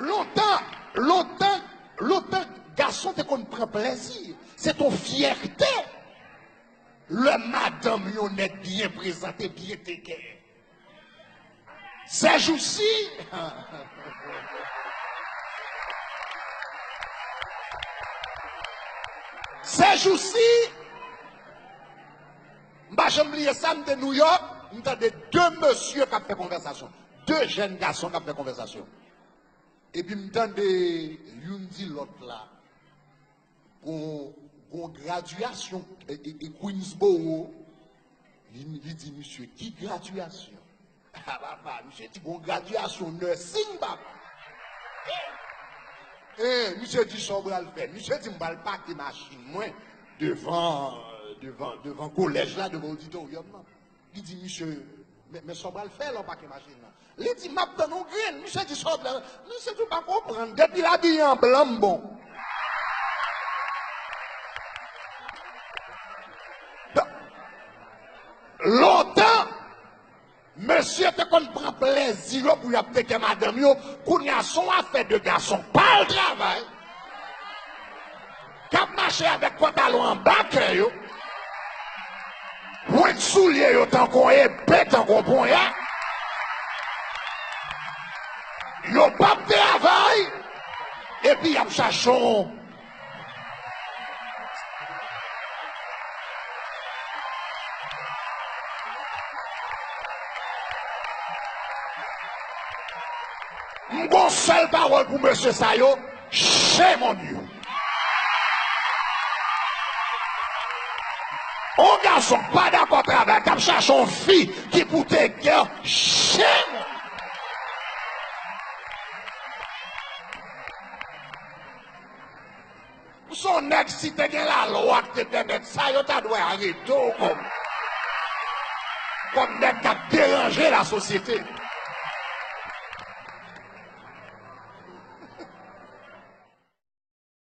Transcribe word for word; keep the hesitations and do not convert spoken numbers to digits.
Lontan, lontan, lontan, gason te konn pran plèzi. Se te yon fyète lè madanm yon nèg byen prezante, byen teke. Sèjousi, sèjousi, m pa janm bliye sa, m te Nouyòk, m tande de mesye k ap fè konvèsasyon. De jèn gason k ap fè konvèsasyon. Epi m tande youn di lòt la, gon, gon gradyasyon e, e, e Queensboro. Li, li di misye, "Ki gradyasyon?" Ah, papa, misye di, "Gon gradyasyon nursing, papa." Eh, misye di, "Sa w pral fè?" Misye di, "M pral pake machin mwen devan, devan, devan kolèj la, devan oditoryòm nan." Li di, "Misye, men, men sa w pral fè lè w pake machin nan?" Li di, "M ap tann yon grenn." Misye di, "Sa w pral?" Misye di, "Ou pa konprann. Depi l abiye an blan, m bon." Lontan, mesye te konn pran plèzi yo pou y ap teke madanm yo. Kounye a, se yon afè de gason k pa al travay, k ap mache avèk pantalon anba kè yo, pwent soulye yo tankou yon epe, tankou yon ponya. Yo p ap travay, epi y ap chache yon M gon sèl pawòl pou mesye sa yo, shame on you. On gason k pa dakò travay, k ap chache on fi ki pou take care, shame on you. M se yon nèg, si te gen lalwa ki te pèmèt sa, yo ta dwe arete w kòm, kòm nèg k ap deranje lasosyete.